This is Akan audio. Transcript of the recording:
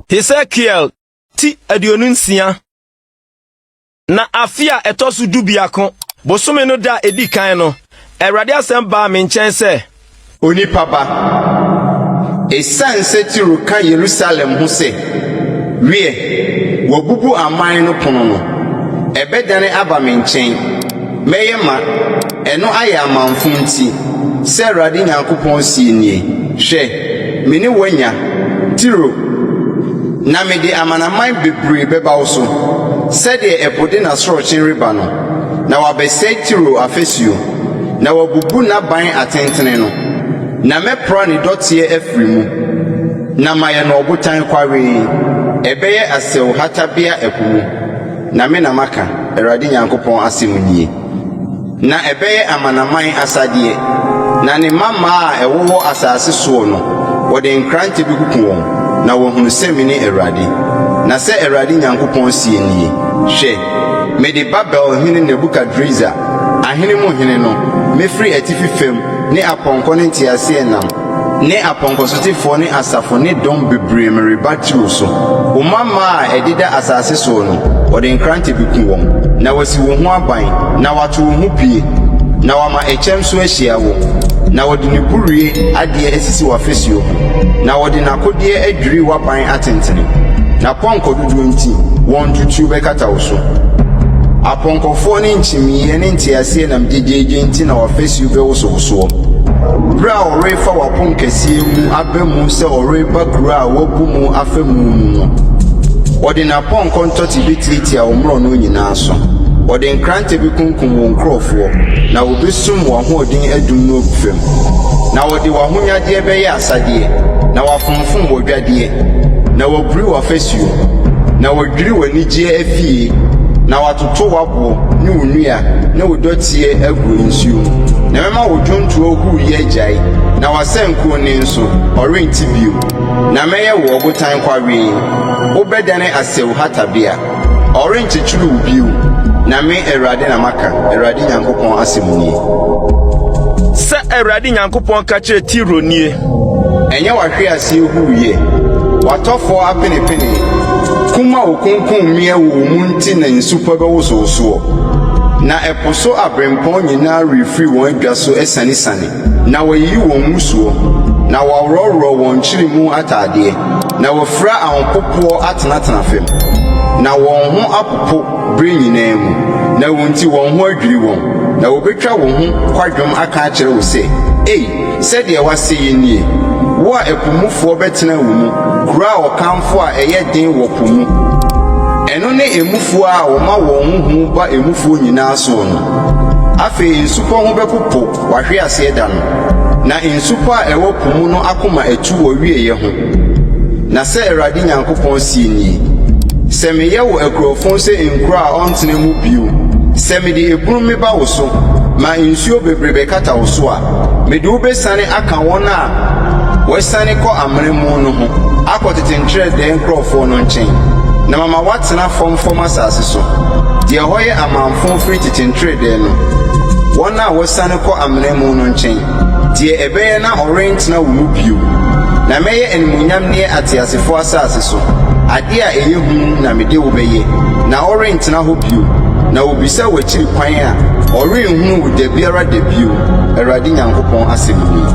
Hesekiel ti 26. Na afe a ɛtɔ so 11, bosome no da a edi kan no, Awurade asɛm baa me nkyɛn sɛ. Onipa ba, esiane sɛ Tiro ka Yerusalem ho sɛ, 'Wiɛ, wɔabubu aman no pono no, ɛbɛdane aba me nkyɛn, mɛyɛ ma ɛno ayɛ amamfo nti, sɛ Awurade Nyankopɔn seɛ nie, Hwɛ, me ne wo anya, Tiro, na mede amanaman bebree bɛba wo so, sɛdeɛ ɛpo de n'asorɔkye reba no, na wɔabɛsɛe Tiro afasuo, na wɔabubu n'aban atentene no, na mɛpra ne dɔteɛ afiri mu, na mayɛ no ɔbotan kwawee, ɛbɛyɛ asau hatabea ɛpo mu. Na me na maka, Awurade Nyankopɔn asɛm nie. Na ɛbɛyɛ amanaman asadeɛ, na ne mmammaa a ɛwowɔ asase soɔ no, wɔde nkrante bɛkuku wɔn, na wɔahunu sɛ mene Awurade. Na sɛ Awurade Nyankopɔn seɛ nie, Hwɛ, mede Babel hene Nebukadresar, ahene mu hene no, mɛfiri atifi fam ne apɔnkɔ ne nteaseɛnam, ne apɔnkɔsotefoɔ ne asafo ne dɔm bebree mereba Tiro so. Wo mmammaa a ɛdeda asase soɔ no, wɔde nkrante bɛku wɔn, na wɔasi wo ho aban, na wɔato wo ho pie, na wɔama ɛkyɛm so ahyia wo, na wɔde ne burie adeɛ asisi w'afasuo ho, na wɔde n'akodeɛ adwiri w'aban atentene. N'apɔnkɔ dodoɔ nti, wɔn ntutuo bɛkata wo so. Apɔnkɔfoɔ ne nkyimiiɛ ne nteaseɛnam gyegyeegye nti na w'afasuo bɛwosowosoɔ. Berɛ a ɔrefa w'aponkɛseɛ mu aba mu sɛ ɔreba kuro a wɔabu mu afa mu mu no, ɔde n'apɔnkɔ ntɔte bɛtiatia wo mmorɔno nyinaa so. Ɔde nkrantɛ bɛkunkum wo nkurɔfoɔ, na wɔbɛsum w'ahoɔden adum no agu fam. Na wɔde w'ahonyadeɛ bɛyɛ asadeɛ, na wɔafomfom w'adwadeɛ, na wɔaburi w'afasuo, na wɔadwiri w'anigyeɛ afie, na wɔatoto w'aboɔ ne wo nnua ne wo dɔteɛ agu nsuo mu. Na mɛma wo dwontoɔ huuyɛ agyae, na w'asankuo nne nso, ɔrente bio. Na mɛyɛ wo ɔbotan kwawee, wobɛdane asau hatabea. Ɔrenkyekyere wo bio, na me Awurade na maka, Awurade Nyankopɔn asɛm nie. Sɛ Awurade Nyankopɔn ka kyerɛ Tiro nie. Ɛnyɛ w'ahweaseɛ huuyɛ, w'atɔfoɔ apenepene, kum a wɔkunkum mmea wɔ wo mu nti na nsupɔ bɛwosow soɔ. Na ɛpo so aberempɔn nyinaa refiri wɔn adwa so asianesiane, na wɔayiyi wɔn ngusoɔ, na wɔaworɔworɔ wɔn nkyeremu atadeɛ, na wɔafira ahopopoɔ atenatena fam. Na wɔn ho apopo bere nyinaa mu, na wo nti wɔn ho adwiri wɔn, na wɔbɛtwa wo ho kwadwom aka akyerɛ wo sɛ, Ei, sɛdeɛ woasɛe yi nie, wo a ɛpo mufoɔ bɛtena wo mu, kuro a ɔkamfo a ɛyɛ den wɔ po mu. Ɛno ne emufoɔ a wɔma wɔn ho hu ba emufoɔ nyinaa soɔ no. Afei nsupɔ ho bɛpopo w'ahweaseɛ da no, na nsupɔ a ɛwɔ po mu no akoma atu wɔ wieeɛ ho. Na sɛ Awurade Nyankopɔn seɛ nie, Sɛ meyɛ wo akurofo sɛ nkuro a ɔntena mu bio, sɛ mede ebunu meba wo so, ma nsuo bebree bɛkata wo so a, mede wo bɛsiane aka wɔn a wɔasiane kɔ amena mu no ho akɔ tete nkyerɛdɛɛ nkurɔfoɔ no nkyɛn, na mama woatena famfam asase so, deɛ ɛhɔ yɛ amamfo firi tete nkyerɛdɛɛ no, wɔn a wɔasiane kɔ amena mu no nkyɛn, deɛ ɛbɛyɛ na ɔrentena wo mu bio. Na mɛyɛ animuonyamneɛ ateasefoɔ asase so, adeɛ a ɛyɛ hu na mede wo bɛyɛ, na worentena hɔ bio. Na wɔbisa w'akyiri kwan a, ɔrenhunu wo da biara da bio, Awurade Nyankopɔn asɛm nie.